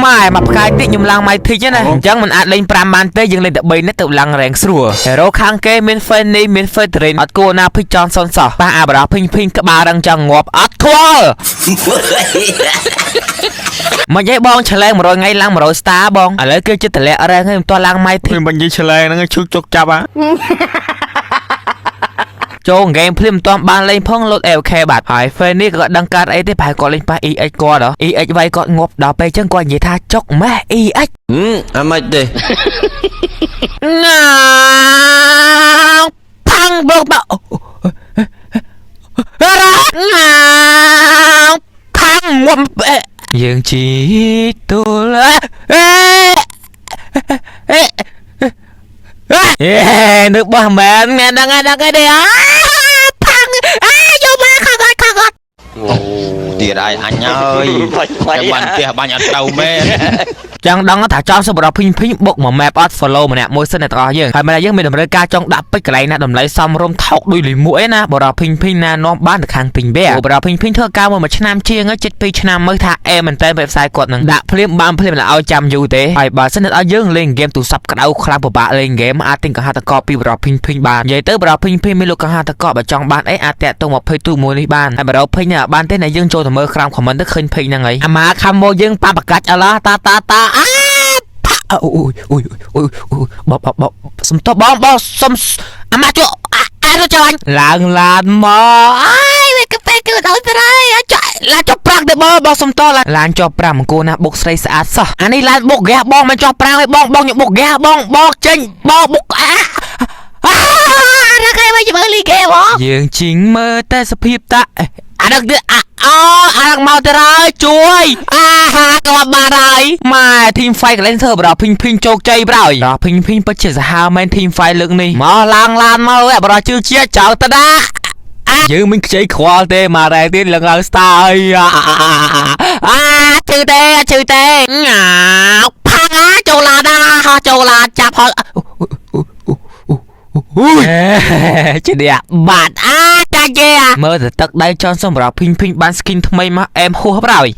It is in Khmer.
ម៉ែមកផ្កាយតិចខ្ញុំឡើង mythic ណាអញ្ចឹងមិនអាចលេង5បានទេយើងលេងតែ3នេះទៅឡើង rank ស្រួល Hero ខាងគេមាន Fanny មាន Fredrin អត់គួរណាpick Johnson សោះប៉ះអាបារ៉ាភីងភីងក្បាលរឹងចង់ងាប់អត់ខ្វល់មកយាយបងឆ្លែង100ថ្ងៃឡើង100 star បងឥឡូវគេចិត្តតម្លាក់ rank ហើយមិនទាន់ឡើង mythic ខ្ញុំបញ្ជាឆ្លែងហ្នឹងឈឺចុកចាប់អា ចូលហ្គេមភ្លាមមិនទាន់បានលេងផងលោត AFK បាត់ហើយ Fanny ក៏ដឹងកាត់អីទេប្រហែលគាត់លេងប៉ះ EX គាត់ហ៎ EX វាយគាត់ងាប់ដល់ពេលចឹងគាត់និយាយថាចុកម៉េះ EX អាម៉េចទេ ណាផាំងបោកបោរ៉ាណាផាំងងាប់យើងជីទូលអេអេអេនឹកបោះមែនមែនដឹងហើយដឹងហើយទេអាផាំងអាយកមកខកអត់ខកអត់ ទៀតហើយអញហើយចាំបានផ្ទះបាញ់អត់ត្រូវមែន ចង់ដឹងថាចង់សម្រាប់ភីងភីងបុកមួយ map អត់ follow ម្នាក់មួយសិនអ្នកទាំងអស់យើងហើយម្នាក់យើងមានតម្រូវការចង់ដាក់ពេជ្រកន្លែងណាតម្លៃសមរម្យថោកដូចលីមួកឯណាបរោះភីងភីងណានាំបានទៅខាងទិញវែបរោះភីងភីងធ្វើការមួយឆ្នាំជាងហើយជិត2ឆ្នាំមើលថាអេមែនតើ website គាត់នឹងដាក់ភ្លាមបានភ្លាមមិនឲ្យចាំយូរទេហើយបើសិនឲ្យយើងលេងហ្គេមទូរស័ព្ទក្តៅខ្លាំងពិបាកលេងហ្គេមអាចទិញកង្ហាតកពីបរោះភីងភីងបាននិយាយទៅបរោះភីងភីងមានលក់កង្ហាតកបើចង់បានអីអាចតាក់ទង20ទូមួយនេះបានហើយបរោះភីងបានទេណាយើងចូលទៅមើលក្រោម comment ទៅឃើញ page ហ្នឹងហើយអាម៉ាខំមកយើងប៉ាបកាច់អឡាតាតាតាអា អូយអូយអូយអូយបបបសុំតបងបងសុំអាម៉ាជួអាអាទៅចាញ់ឡើងឡានមកអើយវាកាហ្វេគឺដល់ទៅហើយចាឡានចុះប្រាំងទៅបងបងសុំតឡានចុះប្រាំងអង្គណាបុកស្រីស្អាតសោះអានេះឡានបុកហ្គាសបងមិនចុះប្រាំងទេបងបងខ្ញុំបុកហ្គាសបងបងចេញបងបុកអាអារកឲ្យមកមើលលីគេបងយើងជីងមើលតែសភាពតាអាដឹកទៀតអាអូអាដឹកមកទៅហើយជួយអាហាក្លាប់បានហើយម៉ែ team fight កន្លែងធ្វើបរោះភីងភីងជោគជ័យប្រហើយបរោះភីងភីងពិតជាសាហាវមែន team fight លើកនេះមកឡើងឡានមកបរោះជឿជាចោលតដាយើងមិនខ្ចីខ្វល់ទេមករ៉ែទៀតឡើងឡើង star អីអាជឿទេជឿទេញ៉ាផាំងអាចូលឡានណាហោះចូលឡានចាប់ហោះអូយជាអ្នកបាត់អាចាច់គេមើលទៅទឹកដៃចនសម្រាប់ភីងភីងបាន skin ថ្មីមកអែមហួសប្រហើយ។